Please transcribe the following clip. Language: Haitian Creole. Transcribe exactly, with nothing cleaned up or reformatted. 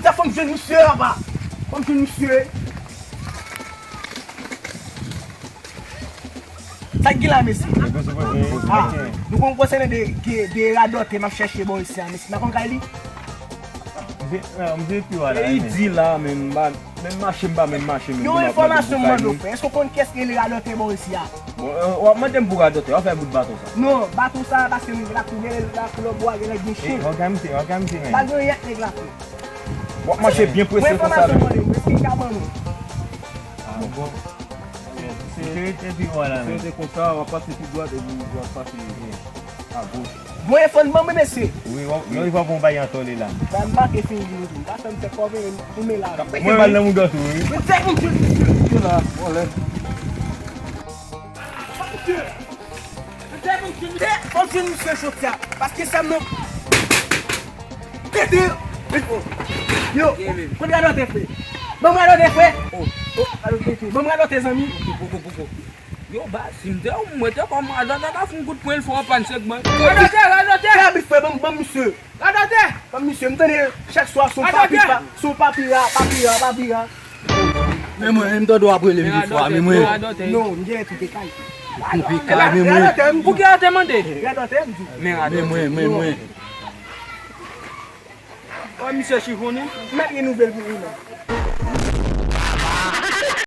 Sa fò m jwenn misye apa. Fò m jwenn misye. Sa k gen la, mesye? Ah, nou konn konsène de, de, de radòtè m ap chèche bò isi a, mesye. N a konn kay li? Msye, msye pi wala. E li di la, men m pa, men mache m pa, men mache, men. Yon enfòmasyon m mande w, frè. Èske w konn kiyès ki rele radòtè bò isi a? Bon, w ap mande m pou radòtè, w ap fè bout baton sa. Non, baton sa, paske m la kouvè, la koulè bwa, gen nèg gen chen. Òganmize, òganmize, men. Pa gen yon yèt nèg la fè. W ap mache byen prese konsa, men. Mwen enfòmasyon mande w, èske m ka ban nou? Ah, bon. Se, se, se pi wala, men. Se te konsa, w ap pase pi dwat, epi w ap pase agoch. Bon, e fò n ban mwen, mesye. Wi, w ap, w ap pran yon bagay an tòle la. Sa m pa te fin di nou tou. Pa fè m fè kòve, ou men la. K ap pete bal nan mouda tou, wi. Mwen fè moun jwenn misye. Yo la, vòlè. Fò m jwenn misye jodi a, paske sa m nan. Pete! Yo, kote radòtè, frè? Ban m radòtè, frè. Ban m radòtè, zanmi. Yo, ba, si m te ou, mwen te kòm radòtè ta foun kout pwen l fè w pann segman. Radòtè, radòtè! Fè abit, frè, ban m, ban m misye. Radòtè! Ban m misye, m tande chak swa son papi, pa, son papi ra, papi ra, papi ra. Men mwen, menm tande w ap rele m de fwa, men mwen. Non, m gen tout kay. Tout kay, men mwen. Radòtè, m di. Pou ki radòtè mande? Radòtè, m di. Men radòtè. Men mwen, men mwen. Wè misye chifonnen. M ap gen nouvèl pou ou, non.